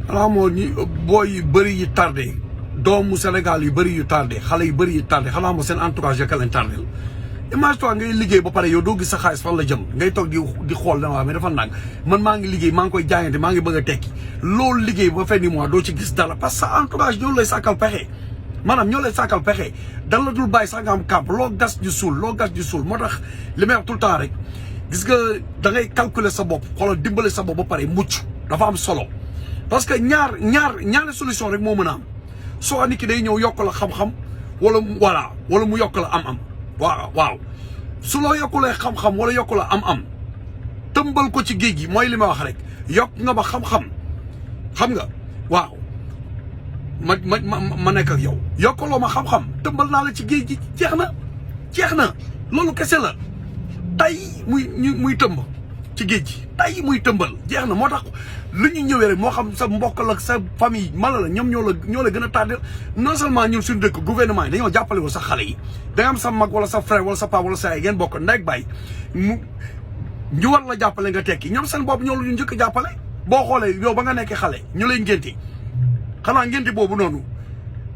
xanaa moo ñi booy yu bëri yi tardé doomu Sénégal yu bëri yu tardé xale yu bëri yu tardé xanaa moo seen entourage ka leen tardé image toi ngay liggéey ba pare yow doo gis sa xaalis fan la jëm ngay toog di xool dana waa mais dafa nang man maa ngi liggéey maa ngi koy jaayante maa ngi bëgg a tekki loolu liggéey ba fin du mois doo ci gis dara parce que sa entourage ñoo lay sàkkal pexe maanaam ñoo lay sàkkal pexe dan la dul bàyyi sax nga am kàmp loo gas di suul moo tax li may wax tout le temps rek gis nga da ngay calculer sa bopp xoolal dimbale sa bopp ba pare mucc dafa am solo parce que ñaari solution rek moo mën a am soo nit ki day ñëw yokk la xam-xam wala mu yokk la am-am waaw su loo yokkulee xam-xam wala yokku la am-am tëmbal ko ci géej gi mooy li ma wax rek yokk nga ba xam-xam xam nga waaw ma nekk ak yow yokkaloo ma xam-xam tëmbal naa la ci géej gi jeex na loolu kese la tay muy tëmb ci géej gi tay muy tëmbal jeex na moo tax lu ñu ñëwee rek moo xam sa mbokk la sa famille mala la ñoom ñoo la gën a tardé non seulement ñun suñu dëkk gouvernement yi dañoo jàppale wul sa xale yi da nga am sa mag wala sa frère wala sa papa wala sa yaay ngeen bokk ndey ak baay ñu war la jàppale nga tekki ñoom seen bopp ñoo la ñu njëkk a jàppale boo xoolee yow ba nga nekkee xale ñu lay ngénte xanaa ngénte boobu noonu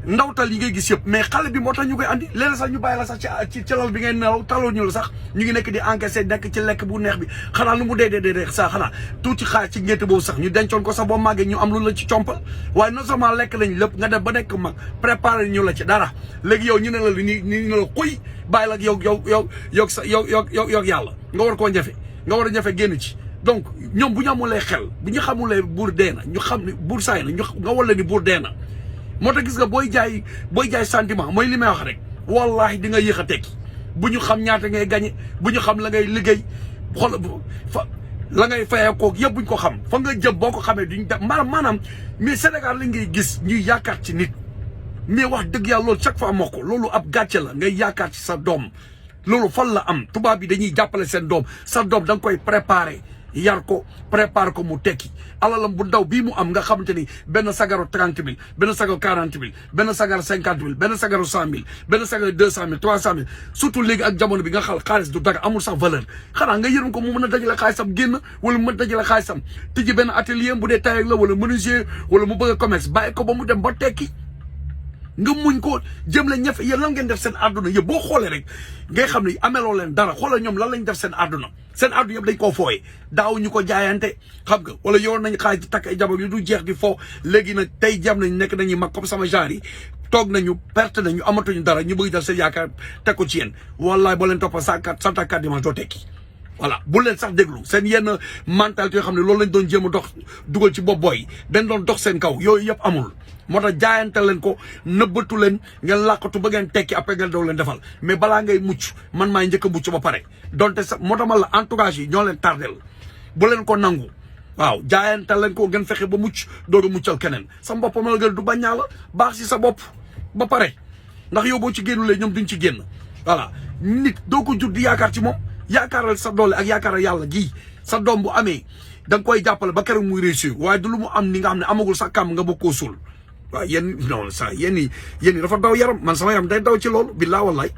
ndawtal yi ngay gis yëpp mais xale bi moo tax ñu koy andi léeg sax ñu bàyyi la sax ci lal bi ngay nelaw taloo ñu la sax ñu ngi nekk di encaissé nekk ci lekk bu neex bi xanaa lu mu dee sax xanaa tuuti xaar ci ngénte boobu sax ñu dencoon ko sax boo màggee ñu am lu la ci compal waaye non seulement lekk lañ lépp nga def ba nekk mag préparé ñu la ci dara léegi yow ñu ne la ni ne la xuy bàyyi la yow yàlla nga war koo ñafe nga war a ñafe génn ci donc ñoom bu ñu amulee xel bu ñu xamulee buur dee na ñu xam ne buur saay na ñu nga war leen ni buur dee na moo tax gis nga booy jaay sentiment mooy li may wax rek wallahi di nga yéex a tekki bu ñu xam ñaata ngay gañe bu ñu xam la ngay liggéey xool la ngay fayee koog yëpp buñ ko xam fa nga jëm boo ko xamee duñ def maanaam mais Sénégal la ngay gis ñuy yaakaar ci nit mais wax dëgg yàlla loolu chaque fois moo ko loolu ab gàcce la ngay yaakaar ci sa doom loolu fan la am tubaab bi dañuy jàppale seen doom sa doom da nga koy préparer yar ko prépare ko mu tekki alalam bu ndaw bii mu am nga xamante ni benn sagaru 30 000 benn sagaru 40 000 benn sagaru 50 000 benn sagaru 100 000 benn sagaru 200 000 300 000 surtout léegi ak jamono bi nga xam xaalis du dara amul sax valeur xanaa nga yërëm ko mu mën a dajale xaalisam génn wala mu mën a dajale xaalisam tijji benn atelier bu dee tailleur la wala menuisier wala mu bëgg a commerce bàyyi ko ba mu dem ba tekki nga muñ ko jëm la ñafe yéen lan ngeen def seen àdduna yëpp boo xoolee rek ngay xam ne ameloo leen dara xoolal ñoom lan lañ def seen àdduna yëpp dañ koo fooye daaw ñu ko jaayante xam nga wala yoon nañ xaalis di takk ay jabar yu du jeex di foo léegi nag tey jam nañ nekk nañuy mag comme sama genre yi toog nañu perte nañu amatuñu dara ñu bëgg dal seen yaakaar teg ko ci yéen wallaay boo leen toppa santakat dimanche doo tekki voilà bu leen sax déglu seen yenn mentalité yoo xam ne loolu lañ doon jéem a dox dugal ci bopp booy dañ doon dox seen kaw yooyu yëpp amul moo tax jaayante leen ko nëbbatu leen ngeen làqatu ba ngeen tekki après ngeen doo leen defal mais balaa ngay mucc man maay njëkk a mucc ba pare donte sax moo tax ma la entourage yi ñoo leen tardel bu leen ko nangu waaw jaayante leen ko ngeen fexe ba mucc dooga muccal keneen sa bopp ma la gën du baññaa la baax si sa bopp ba pare ndax yow boo ci génnulee ñoom duñ ci génn voilà nit doo ko jur di yaakaar ci moom yaakaaral sa doole ak yaakaaral yàlla gii sa doom bu amee da nga koy jàppale ba keroog muy réussir waaye du lu mu am ni nga xam ne amagul sa kàmm nga bëgg koo suul waaw yéen non ça yéen yi dafa daw yaram man sama yaram day daw ci loolu billaa wallaay